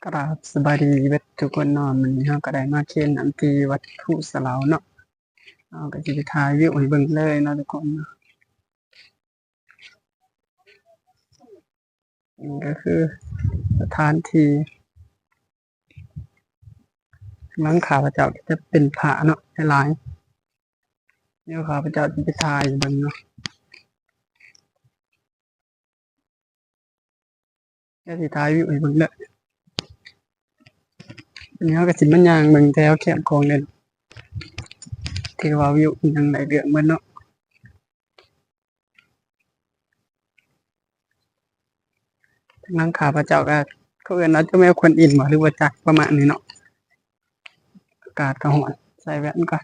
ກາບສະບາຍດີເບິດທຸກຄົນເນາະ, ມື້ນີ້ເຮົາກໍໄດ້ມາເຄນອັນທີ່ວັດພູສະເຫຼົາເນາະ, ເຮົາກໍຊິໄປຖ່າຍວິວໃຫ້ເບິ່ງເລີຍເນາະທຸກຄົນເນາະ. ນີ້ກໍຄືສະຖານທີ່ ທາງຫຼັງຂ້າພະເຈົ້າຈະເປັນພະເນາະຫຼາຍໆ, ດຽວຂ້າພະເຈົ້າຊິໄປຖ່າຍໃຫ້ເບິ່ງເນາະ. ດຽວຊິຖ່າຍວິວໃຫ້ເບິ່ງເດີ. ອັນນີ້ເຮົາກໍຊິມາຍ່າງເບິ່ງແຖວແຄມຂອງເດີ, ຖືວ່າວິວອີ່ຫຍັງໄດ້ເລື່ອງເບິດເນາະ. ທາງຫຼັງຂ້າພະເຈົ້າກໍ ເຂົາເອີ້ນວ່າເຈົ້າແມ່ຂວັນອິນບໍ ຫຼືວ່າຈັກ ປະມານນີ້ເນາະ. ອາກາດກໍຮ້ອນ, ໃສ່ແວ່ນກ່ອນ,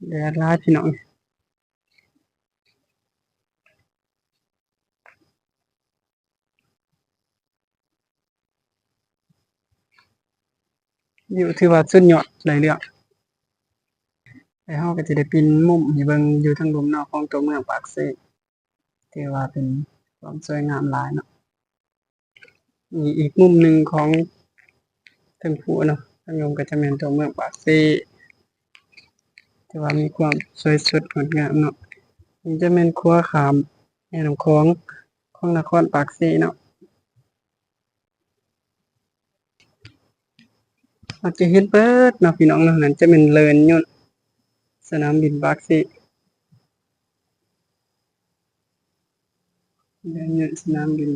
ແດດຫຼາຍພີ່ນ້ອງ. ວິວຖືວ່າສຸດຍອດ ໄດ້ເລື່ອງ. ແລ້ວເຮົາກໍຈະໄດ້ປິ່ນມຸມໃຫ້ເບິ່ງຢູ່ທາງລຸ່ມເນາະ ຂອງຕົວເມືອງປາກເຊ, ຖືວ່າເປັນຄວາມສວຍງາມຫຼາຍເນາະ. ນີ້ອີກມຸມໜຶ່ງຂອງເທິງພູເນາະ, ທາງລຸ່ມກໍຈະແມ່ນຕົວເມືອງປາກເຊ, ຖືວ່າມີຄວາມສວຍສົດງົດງາມເນາະ. ນີ້ຈະແມ່ນຂົວຂ້າມແມ່ນ້ຳຂອງ ຂອງນະຄອນປາກເຊເນາະ. ອາດຈະເຫັນເບິດເນາະພີ່ນ້ອງເນາະ, ນັ້ນຈະແມ່ນເລີນຍົນສະໜາມບິນປາກເຊ, ເລີນຍົນສະໜາມບິນ